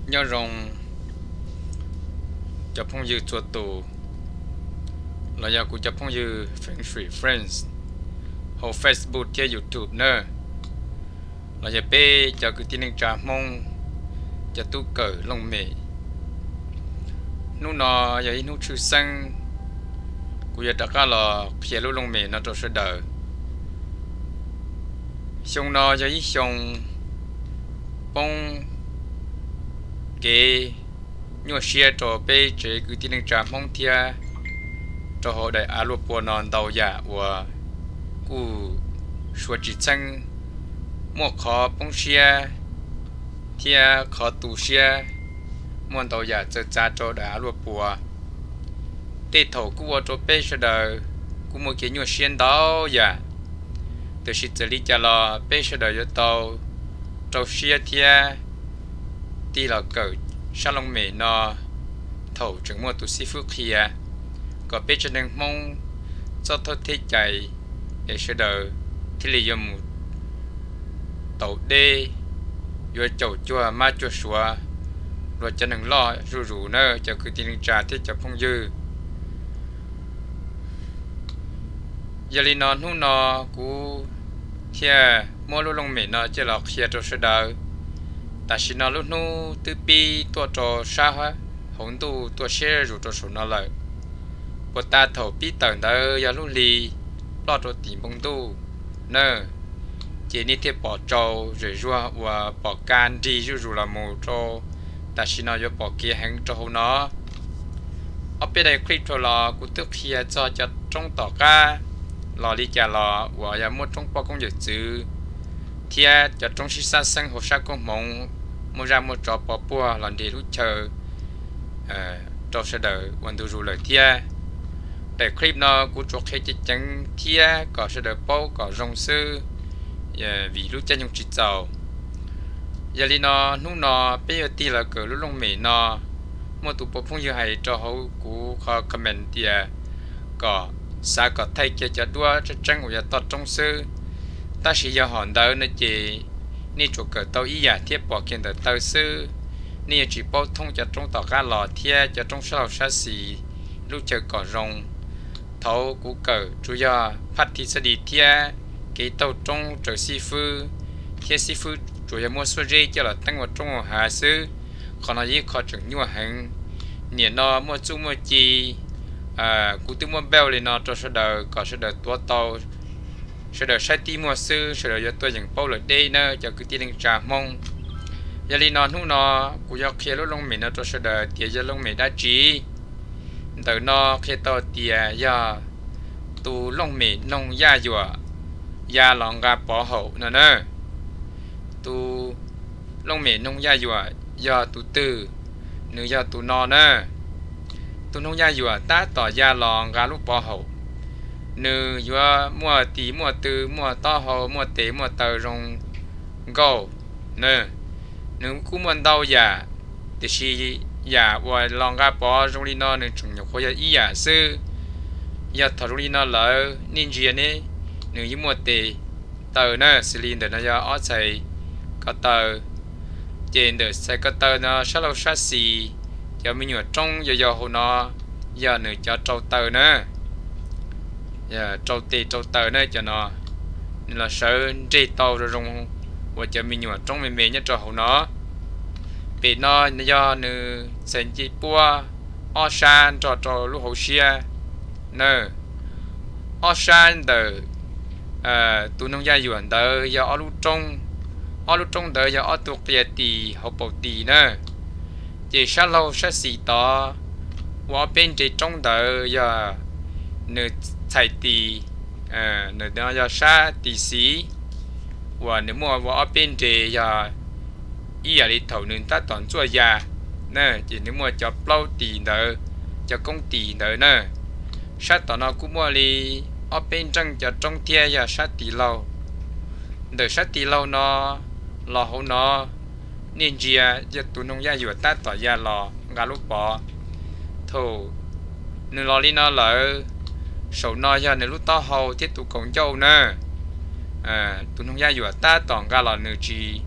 Nyob zoo cov phooj ywg txhua tus, los yog kuv cov phooj ywg Feng Shui Friends hauv Facebook thiab YouTube nawb, los yog peb cov kwv tij neej tsa Hmoob, cov tub kawm looj mem. Hnub no yog ib hnub tshwj xeeb, kuv yuav rov qab los qhia lub looj mem no rau sawv daws. Xyoo no yog ib xyoo poob kev nyuaj siab rau peb tsev kwv tij neej tsa Hmoob thiab rau hauv daim av luaj pua no ntau yam uas kuj suav tsis txheeb, muaj qhov poob siab thiab qhov tu siab, muaj ntau yam txawv txav rau daim av luaj pua. Tej thaum kuj ua rau peb sawv daws kuj muaj kev nyuaj siab ntau yam, tiam sis txawm li cas los peb sawv daws yuav tau rau siab thiab tig los kawm sab looj mem no thaum tseem muaj tus xib fwb qhia, kom peb tsev neeg Hmoob txhob thawb theb cais, es sawv daws thiaj li yuav mus tau deb, yuav caum cuag mab cuag suav luag cov neeg loj zuj zus nawb cov kwv tij neej tsa thiab cov phooj ywg. Yog li no hnub no kuv thiaj muab lub looj mem no coj los qhia rau sawv daws. Tam sim no lub hnub twb pib tuaj rau sab hauv ntuj tuaj siab zus rau saum no lawm. Puag ta thaum pib tawm ntawd yog lub hli ploj rau tim npoo ntuj nawb, ces nej thiaj pom tsau zem zuag uas pom kaj nrig zuj zus los mus rau tam sim no yuav pom kev heev rau hauv no. Ob peb daim clip dhau los kuv twb qhia txog cov roob tom qab los li cas los uas yog muaj roob poj koob yawm txwv thiab cov roob sib xab xeeb hauv sab koob hmoov, muaj zaj muaj tsov pov puag los nres lub chaw rau sawv daws ua ntu zus lawm thiab. Daim clip no kuv tsuas qhia ceev ceev thiab kom sawv daws paub kom zoo xwb, vim lub caij nyoog tsis txaus. Yog li no hnub no peb yuav tig los kawm lub looj mem no. Muaj tus puav phooj ywg hais rau hauv kuv qhov comment tias kom xav kom thaij kiag cov duab tseeb tseeb uas yog toj roob xwb. Tab sis yog hom ntawd no ces nej tsuas kawm tau ib yam thiab pom kiag ntawm taw xwb. Nej yuav tsis paub thoob cov roob tom qab los thiab cov roob sab laug sab xis lub chaw kom zoo. Thaum kuv kawm tsuas yog phaj thi xab dis thiab kev taug roob raws xib fwb, thiab xib fwb tsuas yog muab xuab zeb coj los teeb ua roob ua hav xwb. Qhov no yog ib qho tseem nyuaj heev. Nim no muaj txuj muaj ci, kuv twb muab npauj li no rau sawv daws kom sawv daws tuav tau, sawv daws saib tib muag xwb sawv daws yuav tuaj yeem paub lawm deb nawb cov kwv tij neej tsa Hmoob. Yog li no hnub no kuv yuav qhia lub looj mem no rau sawv daws tias yog looj mem dab tsi. Ntawm no qhia tau tias yog tus looj mem noog yaj yuam ya los nqa pov haum no na. Tus looj mem noog yaj yuam yog tus twg? Nws yog tus no na. Tus noog yaj yuam tab tom ya los nqa lub pov haum, nws yuav muaj tis muaj tw, muaj taub hau, muaj tes muaj taw zoo nkauj na. Nws kuj muaj ntau yam, tiam sis yam uas los nqa pov zoo li no nws tseem nyuam qhuav yog ib yam xwb. Yog thaum zoo li no lawm nej ntsia ne, nws yeej muaj tes taw na, xws li ntawm no yog ob txhais ko taw, ces ntawm txhais ko taw no sab laug sab xis cov me nyuam roob yau yau hauv no yog nws cov rau taw na, rau tes rau taw na cov no. Nws los sawv nres tau zoo zoo ua cov me nyuam roob me me nyob rau hauv no. Pem no yog nws txhais ncej puab ob sab nrog rau lub hauv siab na. Ob sab ntawm tus noog yaj yuam ntawd yog ob lub roob, ob lub roob ntawd yog ob tug qia tis hauv paus tis na. Ces sab laug sab xis tod ua ob peb nres roob ntawd yog nws txhais tis, yog sab tis xis, uas nws muaj ua ob peb nres yog ib yam li thaum nws tab tom ntxuaj ya na, ces nws muaj cov plaub tis ntawd, cov koob tis ntawd na. Sab tom no kuj muaj li ob peb nreej cov roob thiab yog sab tis laug. Ntawm sab tis laug no los hauv no, nej ntsia yog tus noog yaj yuam tab tom ya los nqa lub pov. Thaum nws los li no lawm, saum no yog nws lub taub hau thiab tus kaus ncauj na. Tus noog yaj yuam tab tom nqa los nws tsis,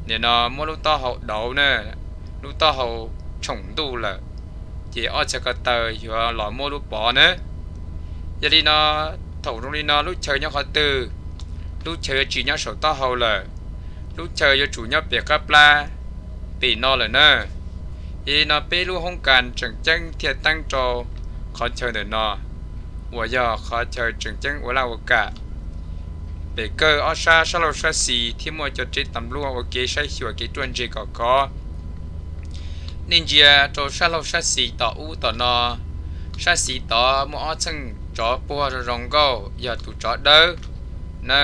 nim no muab lub taub hau dauv na, lub taub hau tshoom ntuj lawm, ces ob txhais ko taw yuav los muab lub pov na. Yog li no, thaum zoo li no lub chaw nyob qhov twg? Lub chaw yuav tsis nyob saum taub hau lawm, lub chaw yuav tsum nyob pem qab plab pem no lawm na. Yog li no peb lub hoob kas tseem ceeb thiaj teeb rau qhov chaw ntawm no, uas yog qhov chaw tseem ceeb ua laj ua kam. Pem kawg ob sab, sab laug sab xis thiab muaj cov tsev tas npluaj ua kev saib xyuas kev ruaj ntseg kom khov. Nej ntsia rau sab laug sab xis tom ub tom no, sab xis tod muaj ob txheej tsov puag zoo zoo nkauj yog tus tsov dawb na,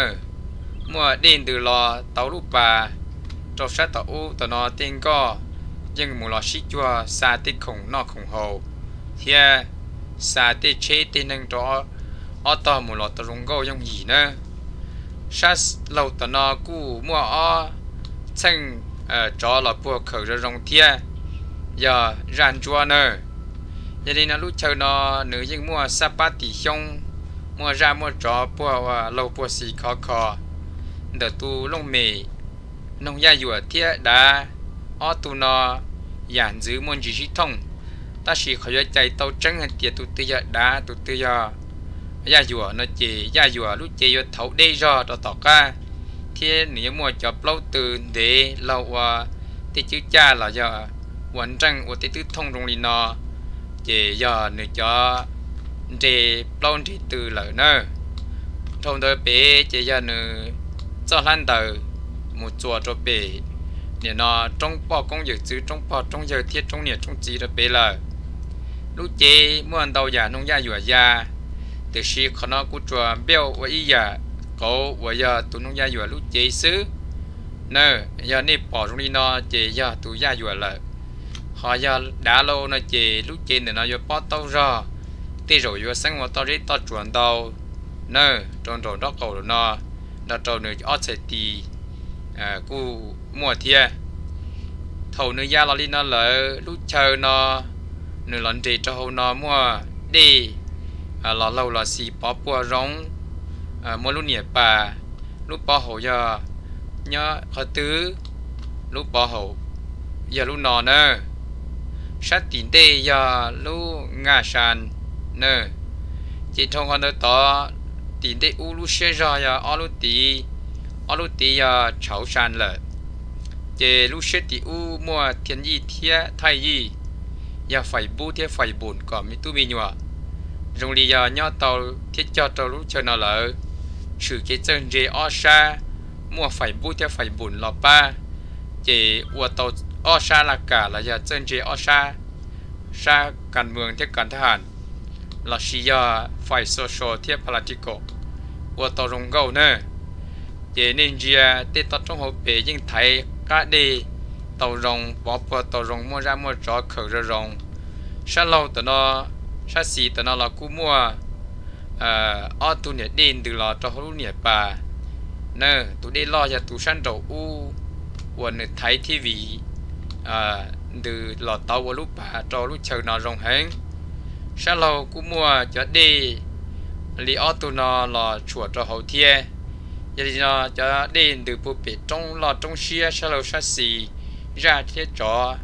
muaj dej ntws los tau lub pas rau sab tom ub tom no tej nkoj yeej mus los sib cuag xa tej khoom noj khoom haus thiab xa tej tsheb tej neeg rau ob tog mus los tau zoo nkauj yooj yim na. Sab laug tom no kuj muaj ob txheej tsov los puag khawm zoo zoo thiab yog zaj ntsuab na. Yog li no lub chaw no nws yeej muaj xab pab tim xyoob, muaj zaj muaj tsov puag ua laug puag xis khov kho. Ntawm tus looj mem noog yaj yuam thiab dav ob tug no yam ntxwv muaj ntsis sib thooj, tab sis qhov yuav cais tau tseeb hais tias tus twg yog dav tus twg yog yaj yuam no ces yaj yuam lub cev yuav thauv deb zog rau tom qab, thiab nws yuav muaj cov plaub tw ntev laug ua tej cwb caj los yog ua nreej ua tej twb thooj zoo li no, ces yog nws cov nre plaub nre tw lawm na. Dhau ntawd pem ces yog nws txoj hlab ntaws mus txuas rau pem nim no roob poj koob yawm txwv, roob pog roob yawg thiab roob niam roob txiv rau pem lawm. Lub cev muaj ntau yam noog yaj yuam ya, tiam sis qhov no kuv tsuas npeuj ua ib yam qauv uas yog tus noog yaj yuam lub cev xwb na. Yog nej pom zoo li no ces yog tus yaj yuam lawm. Ho yog dav lauj no ces lub cev ntawm no yuav pob taub zog, tej zaum yuav xeeb ua toj zeb toj tsuas ntau na, rau nraum nraub qaum no nrog rau nws ob txhais tis kuj muaj thiab. Thaum nws ya los li no lawm lub chaw no nws los nres rau hauv no muaj dej los laug los xis pov puag zoo, muaj lub niam pas, lub pov haum yog nyob qhov twg? Lub pov haum yog lub no na. Sab tim ntej yog lub naj sa na. Ces dhau qhov ntawd tod, tim ntej ub lub siab zog yog ob lub tiv, ob lub tiv yog tshauv sa lawm. Ces lub siab tim ub muaj thiaj yij thiab thaij yij, yog fais bub thiab fais npum kom me tub me nyuam. Zoo li yog nyob tau thiab cog rau lub chaw no lawm, tshwm kev txawj ntse ob sab, muaj fais bub thiab fais npum los pab, ces ua tau ob sab laj kam los yog txawj ntse ob sab, sab kas moos thiab kas thab ham, los sis yog fais social thiab political, ua tau zoo nkauj na. Ces nej ntsia tej toj roob hauv pes yeej thaiv qab dej tau zoo, pov puag tau zoo, muaj zaj muaj tsov khawm zoo zoo. Sab laug tom no, sab xis tom no los kuj muaj ob tug niam dej ntws los rau hauv lub niam pas na. Tus dej loj yog tus sab nraum ub uas nws thaiv thiab vim ntws los tau ua lub pas rau lub chaw no zoo heev. Sab laug kuj muaj cov dej li ob tug no los tshuam rau hauv thiab. Yog li no cov dej ntws puag pem roob loj roob siab sab laug sab xis, zaj thiab tsov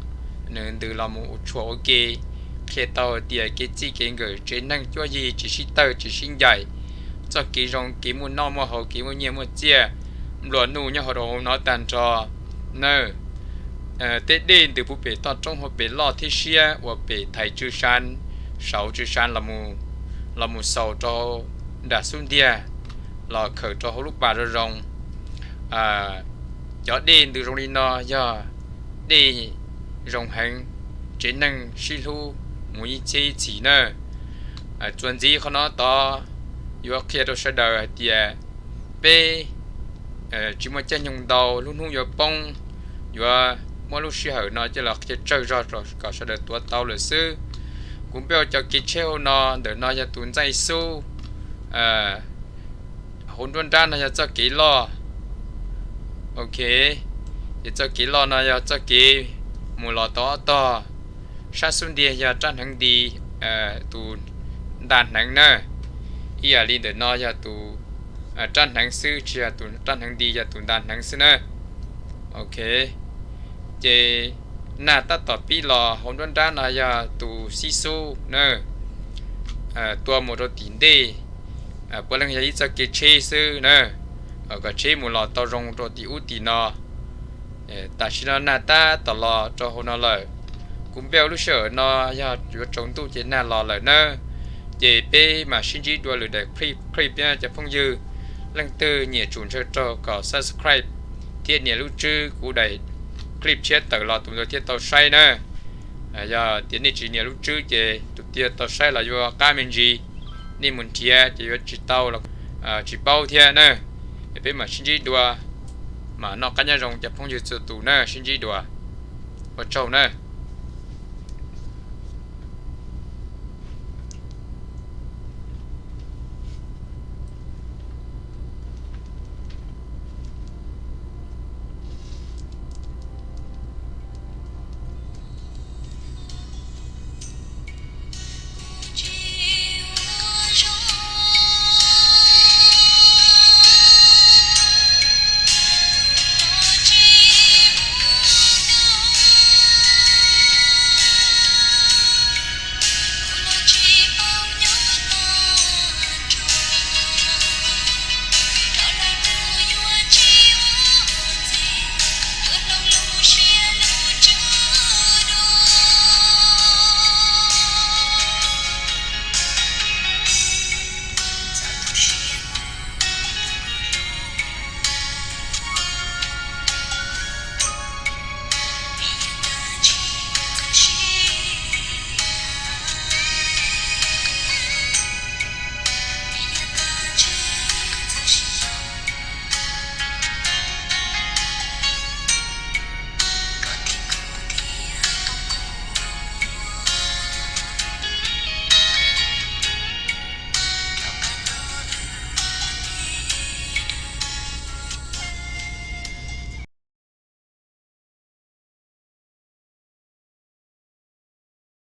nws ntws los mus tshuam ua ke, qhia tau hais tias kev txij kev nkawm tsev neeg cuab yig tsis sib tawg tsis sib ncaim, txoj kev zoo kev muaj noj muaj haus kev muaj nyiaj muaj txiaj, nplua nuj nyob hauv rau hauv no tag nrho na. Tej dej ntws puag pem toj roob hauv pes loj thiab siab uas pem thaiv tsw sa, saud tsw sa los mus xaus rau nram xub ntiag los khawm rau hauv lub pas zoo zoo. Cov dej ntws zoo li no yog dej zoo heev, tsev neeg sib hlub mus ib txhiab ib txhis na. Txuas ntxiv qhov no tod yuav qhia rau sawv daws hais tias peb tsis muaj caij nyoog ntau, lub hnub yuav poob, yuav muab lub sij hawm no coj los qhia tsawg zog kom sawv daws tuav tau lawm xwb. Kuv npauj cov kev tsheb hauv no, ntawm no yog tus ntxaij xub, hauv nruab nrab no yog txoj kev loj. Ok, ces txoj kev loj no yog txoj kev mus los tau ob tog. Sab xub ntiag yog rab hneev nti, tus nta hneev na. Ib yam li ntawm no yog tus rab hneev xwb, tsis yog tus rab hneev nti, yog tus nta hneev xwb na. Ok, ces Nag tab tom pib los hauv nruab nrab no yog tus xib xub na, tua mus rau tim ntej, puav leej yog ib txoj kev tsheb xwb na, kom tsheb mus los tau zoo rau tim ub tim no. Tam sim no nag tab tom los rau hauv no lawm. Kuv npaj lub sij hawm no yog yuav tsaus ntuj ces nag los lawm na. Ces peb mam sib ntsib dua lwm daim clip, clip thiab cov phooj ywg. Leej twg nyiam tsum ntshaw raug kom subscribe thiab nias lub tswb, kuv daim clip tshiab tawm los tus ntawd thiaj tau saib na. Yog tias nej tsis nias lub tswb ces tus twg tau saib los yuav qab me ntsis, nej mus nrhiav ces yuav tsis tau, tsis paub thiab na. Peb mam sib ntsib dua, mam noj qab nyob zoo cov phooj ywg txhua tus na, sib ntsib dua. Ua tsaug na.